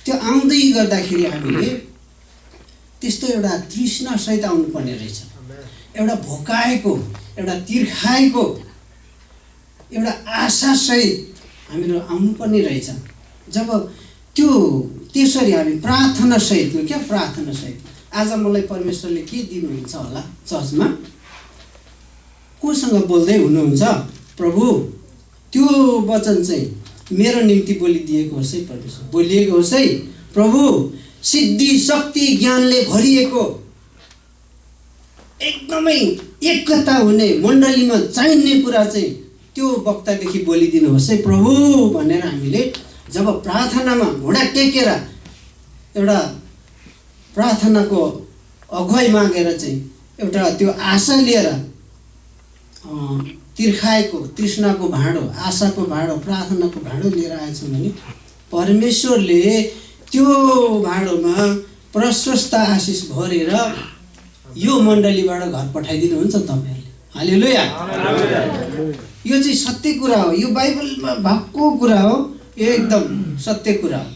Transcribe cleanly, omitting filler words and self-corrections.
त्यो आउँदै गर्दाखेरि हामीले त्यस्तो एउटा तृष्णा सहित आउनुपर्ने रहेछ, एउटा भोकाएको, एउटा तिर्खाएको, एउटा आशा सहित हामीहरू आउनुपर्ने रहेछ। जब त्यो त्यसरी हामी प्रार्थना सहित, क्या प्रार्थना सहित, आज मलाई परमेश्वरले के दिनुहुन्छ होला चर्चमा, कोसँग बोल्दै हुनुहुन्छ, प्रभु त्यो वचन चाहिँ मेरो निम्ति बोलिदिएको होस् है परमेश्वर, बोलिएको होस् है प्रभु, सिद्धि शक्ति ज्ञानले भरिएको एकदमै एकता हुने मण्डलीमा चाहिने कुरा चाहिँ त्यो वक्तादेखि बोलिदिनुहोस् है प्रभु भनेर हामीले जब प्रार्थनामा घुँडा टेकेर एउटा प्रार्थनाको अगुवाई मागेर चाहिँ एउटा त्यो आशा लिएर तिर्खाएको तृष्णाको भाँडो, आशाको भाँडो, प्रार्थनाको भाँडो लिएर आएछौँ भने परमेश्वरले त्यो भाँडोमा प्रशस्त आशिष भरेर यो मण्डलीबाट घर पठाइदिनुहुन्छ तपाईँहरूले। हालेलुया। यो चाहिँ सत्य कुरा हो, यो बाइबलमा भएको कुरा हो, यो एकदम सत्य कुरा हो।